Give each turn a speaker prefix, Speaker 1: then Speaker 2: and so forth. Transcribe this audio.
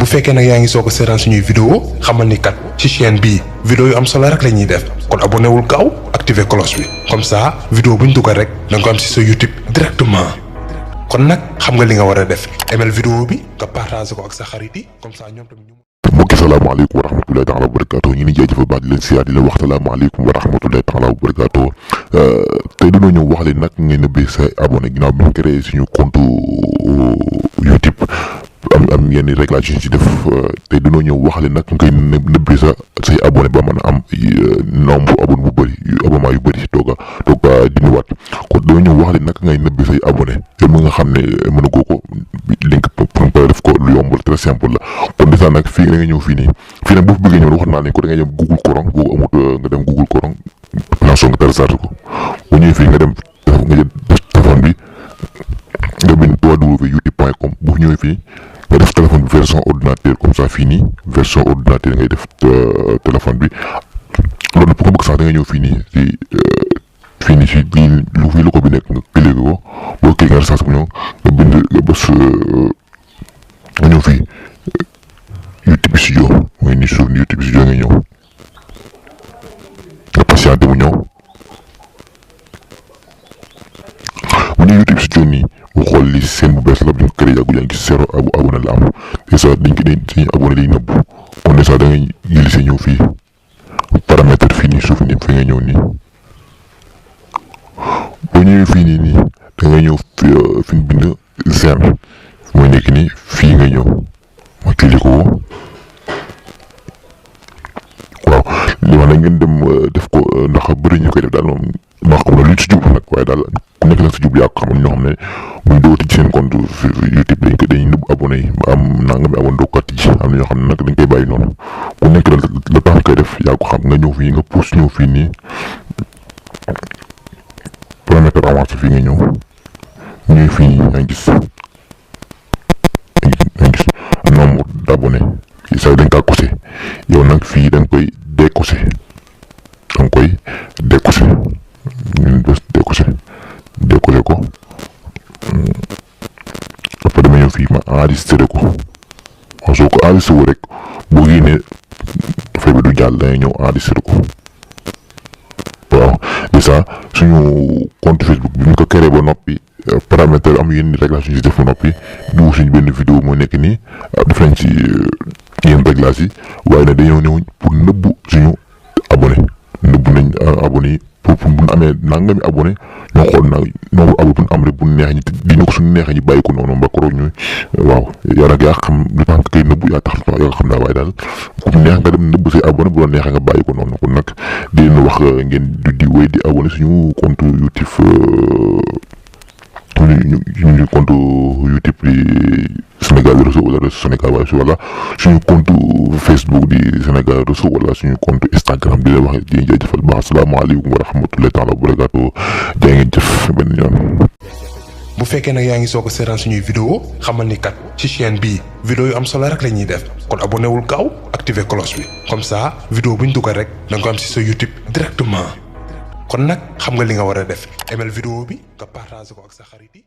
Speaker 1: bu fekkee nag yaa ngi soog a seetaan suñuy vidéo xamal ni kat ci chaîne bii vidéo yu am solo rek la ñuy def kon abonné wul gaaw activer cloche bi comme ça vidéo bu ñu dugal rek da nga ko am ci sa YouTube directement kon nag xam nga li nga war a def aimel vidéo bi nga partager ko ak sa xarit yi comme ça ñoom tamit ñu.
Speaker 2: mbokki salaamaaleykum wa rahmatulahi taala wa barakaatu ñu ngi jaajëfal baax di leen siyaar di leen wax salaamaaleykum wa rahmatulahi taala wa barakaatu tey dañoo ñëw wax leen nag ngeen nëbbee sa abonné ginnaaw bi ñu créé suñu compte YouTube am yenn réglage yu ñu ci def tey dañoo ñëw wax leen nag ngay nëbbee say abonné ba mën a am nombre abonné bu bëri abonnement yu bëri doog a dindiwaat kon dañoo ñëw wax leen nag ngay nëbbee say abonné yow mi nga xam ne mën a goo ko link pour nga def ko lu yomb la très simple la kon déjà nag fii da nga ñëw fii nii fii nag boo fi bëggee ñëw wax naa leen ko da ngay dem Google Chrome boo amut nga dem Google Chrome application nga télécharge ko bu ñëwee fii nga dem nga jël téléphone bi nga bind www.youtube.com bu ñëwee fii nga def téléphone bi version ordinateur comme ça fii nii version ordinateur ngay def téléphone bi loolu pour nga bëgg sax da nga ñëw fii nii ci fii nii ci lu fii lu ko bi nekk nga cliqué ko boo cliqué nga recherche ko ñëw nga bind nga bës nga ñëw fii YouTube Studio mooy ni suuf ni YouTube Studio nga ñëw nga patienté mu ñëw bu ñu YouTube Studio nii bu xool li seen bu bees la bi ñu créé yàggul yaa ngi gis zéro abonné la am déjà dañ ko suñu abonné liy nëbbu kon déjà da ngay glissé ñëw fii paramètre fii nii suuf nii fi nga ñëw nii boo ñëwee fii nii da ngay ñëw fi ñu bind j'aime mooy nekk nii fii nga ñëw ma cliqué ko waaw li ma ne ngeen dem def ko ndax bëri ñu koy def daal moom maa xam ne lu ci jublu nag waaye daal ku nekk la si jublu yaa ko xamal ñoo xam ne buñ dooti ci seen compte YouTube dañuy nëbb abonné yi ba am nangami abonné doo ko tijji am na ñoo xam ne nag dañ koy bàyyi noonu ku nekk la la tax koy def yaa ko xam nga ñëw fii nga pousse ñëw fii nii paramètre avancé fii nga ñëw ñëw fii yaa ngi gis nombre d'abonnés saa dañ kaa kose yow nag fii da nga koy décoché ñun bés décoché ko après dama ñëw fii ma enregistré ko waaw soo ko enregistré wu rek boo génnee dafay bi du jàll da ngay ñëw enregistré ko waaw déjà suñu compte Facebook bi ñu ko créé ba noppi paramètre am yenn réglage yu ñu def ba noppi dugg suñu benn vidéo moo nekk nii def nañ ci yenn réglage yi waaye nag dañoo ñëw pour nëbbu suñu abonné nëbbu nañ abonné yi pour bu ñu amee nangami abonné ñoo xool nag nombre abonné bu ñu am rek bu neex ñi di ñu ko suñu neexee ñu bàyyi ko noonu ba koroog ñu waaw yaa nag yaa xam lu tax nga koy nëbbu yaa tax yaa xam naa waaye daal ku neex nga dem nëbbu say abonné bu la neexee nga bàyyi ko noonu kon nag di leen wax ngeen di wéy di abonné suñu compte YouTube suñu compte YouTube di Sénégal Réseau wala Réseau Sénégal waaye su wala suñu compte Facebook di Sénégal Réseau wala suñu compte Instagram di leen wax di leen jaajëfal baax asalaamaaleykum wa rahmatulahi taala wa barakaatu jaa ngeen jëf benn yoon.
Speaker 1: bu fekkee nag yaa ngi soog a seetaan suñuy vidéo xamal ni kat ci chaîne bii vidéo yu am solo rek la ñuy def kon abonné wul gaaw activer cloche bi comme ça vidéo bu ñu dugal rek da nga ko am ci sa YouTube directement kon nag xam nga li nga war a def aimel vidéo bi nga partager ko ak sa xarit yi.